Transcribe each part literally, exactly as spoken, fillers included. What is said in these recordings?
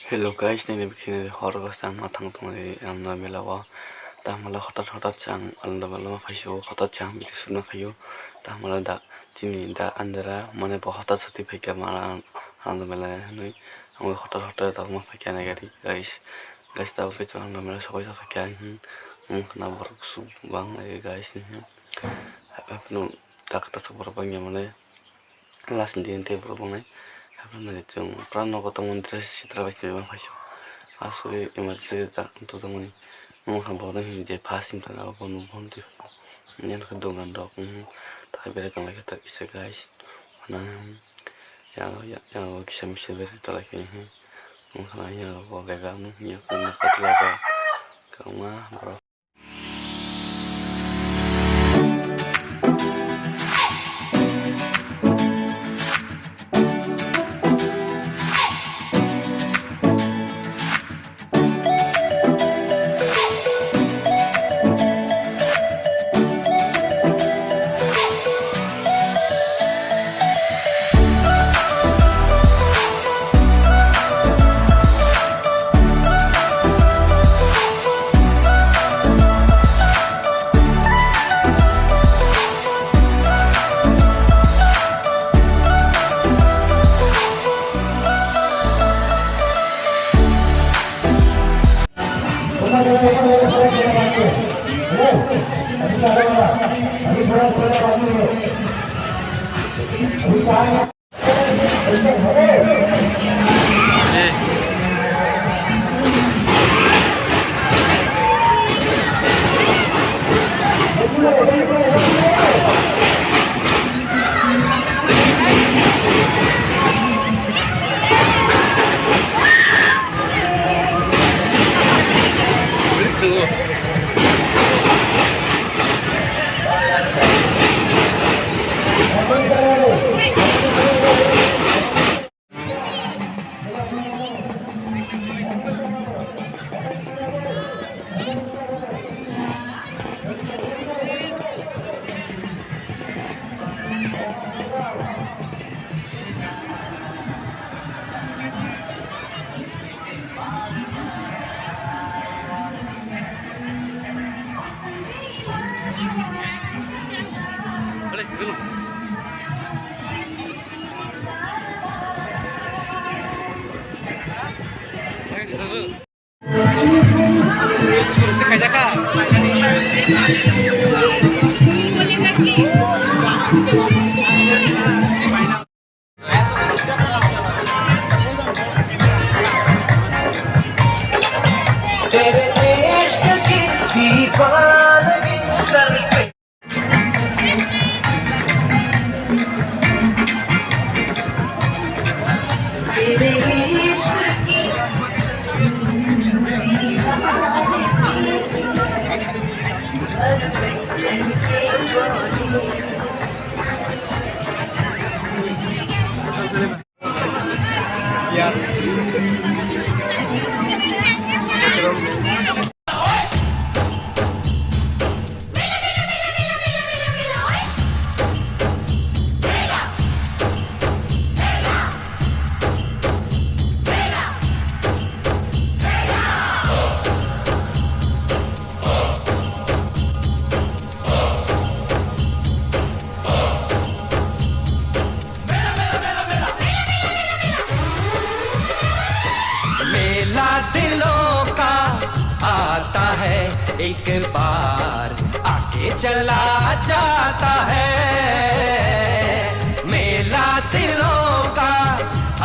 Hello guys, nini bikini hor o chang ma thang tong di Alanda mela o. Tamala hotat hotat chang Alanda mela ma phaisio, hotat chang bikini suna khaio. Tamala da chini da Andra mane bo hotat sati phaikha mala Alanda mela hinwi. Ang hotat hotat da ma phaikha na gari guys. Guys, ta ke chang Alanda mela sokoi sa phaikha hin. Ang khna borok su bang lai guys hin. Apno tak ta su borok bang ya mane. Last ni din tei borok wngnai. Haphano chwng pura nogo tongmani dress sitra bai simi phaisio. Asugwi emergency ta tongmani. Wngkha borok hwnwi je pha sim tangna abo bono bohon twi phano. Nini khe dogan rok, mhm, takhai berai tonglaikha ta kisa guys. Hwnna, yang, yang, yang kisa misa berai tonglaikha, mhm. Wngkha yang bo bega, mhm, yang patla ba kwbangma borok. तेरे इश्क की दीवानगी सर पे। तेरे इश्क की दीवानगी सर पे चढ़ के बोली। मेला दिलों का आता है एक बार, आके चला जाता है। मेला दिलों का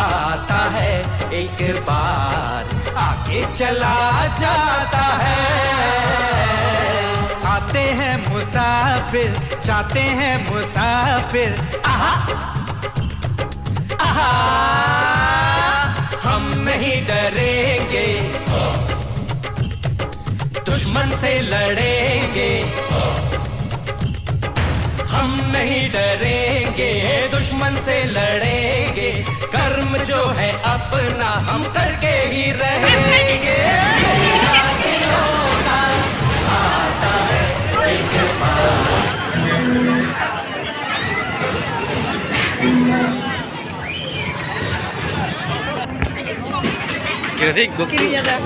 आता है एक बार, आके चला जाता है। आते हैं मुसाफिर, जाते हैं मुसाफिर। आहा, आहा, हम नहीं डरेंगे, दुश्मन से लड़ेंगे। हम नहीं डरेंगे, दुश्मन से लड़ेंगे। कर्म जो है अपना, हम करके ही रहेंगे। Kiri ya da.